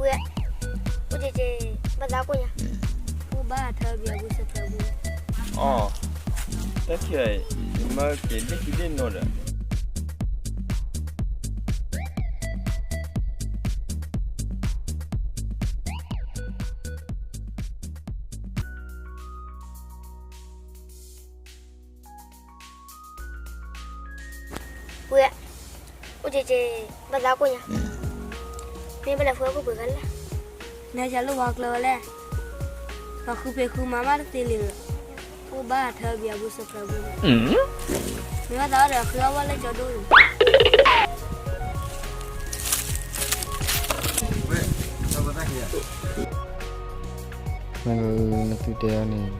ဝဲ, အိၣ်က့ၤက့ၤ, ဘၣ်သးကိၣ်ညါ, အိၣ်ဘၣ်ထၢဘံအပူၤစၢၤဖျၢၣ်ပူၤ, အီ, တၢ်ခံး, ယမၢက့ၤဒ့ၣ်ခံဒ့ၣ်နီၢ်ဒီး ဝဲ, အိၣ်က့ၤက့ၤ, ဘၣ်သးကိၣ်ညါ, မ့ၢ်ဘၣ်လဲၤဃုအီၣ်ကိၣ်ပှ့ၤဂၤလဲၣ်, နဟဲလၢဝၤကျၢၤဝဲလဲၣ်, ပှၤဃုဖံးဃုမၤမးတသ့လံ, အိၣ်ဘၣ်ထၢဘံအပူၤစၢၤဖျၢၣ်ပူၤ, မ့ၢ်ဘၣ်သးအီၣ်ဒီးဃုအီၣ်ဝဲလၢကၠီဒိၣ်န့ၣ် နသုတဲအီၤန့ၣ်,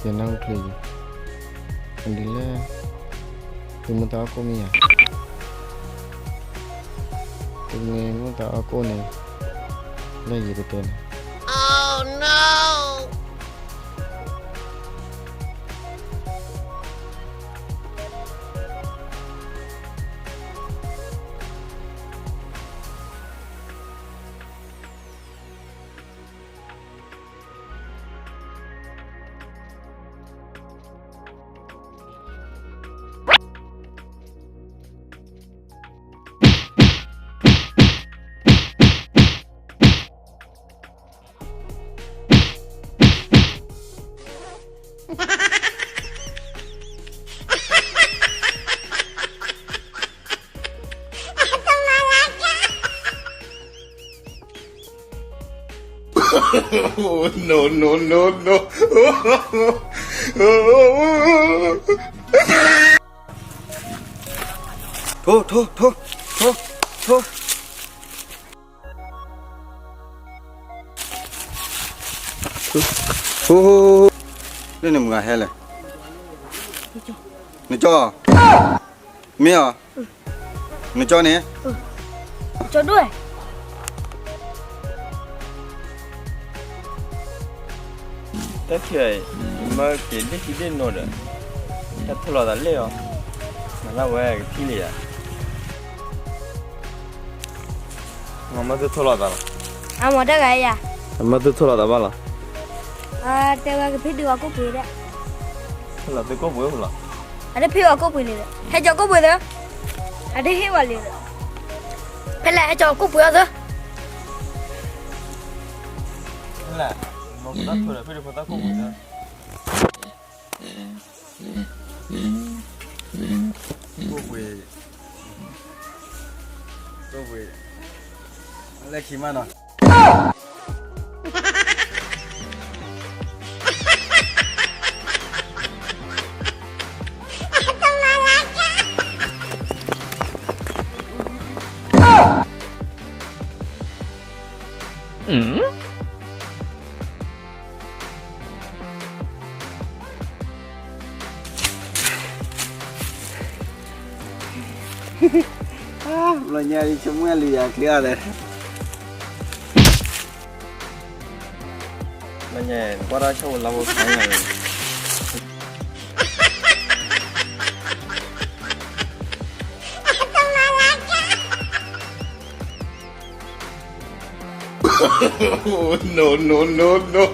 ယနၢ်ဟူချုးယံၤ, ဒ်လဲၣ်, သုမ့ၢ်သးအီၣ်ကိၣ်မ့ၢ်ဧါ, သုမ့ၢ်သးအီၣ်ကိၣ်န့ၣ်, လၢယတတဲန့ၣ်. No, no, no, no. ထိ, ထိ, ထိ, ထိ, ထိ. လၢန့ၣ်မုၢ်ဂၤဟဲလဲၣ်, နကၠီ, မ့ၢ်အီၤ, နကၠီန့ၣ်, ကၠီဒိၣ်, တၢ်ခံး, ယမၢက့ၤဒ့ၣ်ခံဒ့ၣ်နီၢ်ဒီး, တၢ်ထိၣ်လီၤသးလဲၣ်အီၤ, မၤလၢဝဲကထံၣ်လံယၤ. မၤမၢသုထိၣ်လီၤသးလီၤ, အမၤတဂၤယၤ, မၢသုထိၣ်လီၤသးဘၣ်လီၤ, တဲဝဲကဖံးဒုးဝဲကိၣ်ပှ့ၤဒဲး, လီၤသုကိၣ်ပှ့ၤလီၤ, အတဖံးဝဲကိၣ်ပှ့ၤလံ, ဟဲကၠီကိၣ်ပှ့ၤသၢ, အတဟ့ၣ်ဝဲလံ, ဖဲလဲၣ်ဟဲကၠီကိၣ်ပှ့ၤအီၤသၢ, ဖဲလဲၣ်, မၤဖိသၣ်ထိၣ်ဒီးဖံးဒုးဖိသၣ်ကိၣ်ပှ့ၤသၢ. ကိၣ်ပှ့ၤ, ကိၣ်ပှ့ၤ, လၢခံမးနီၤ. ဘျီညါအံၤ ဆိကမိၣ်လံယၤချ့အါလဲၣ်, ဘျီညါကွၢ်တၢ်ဆိၣ်လၢဖိခါညါန့ၣ်. No, no, no, no.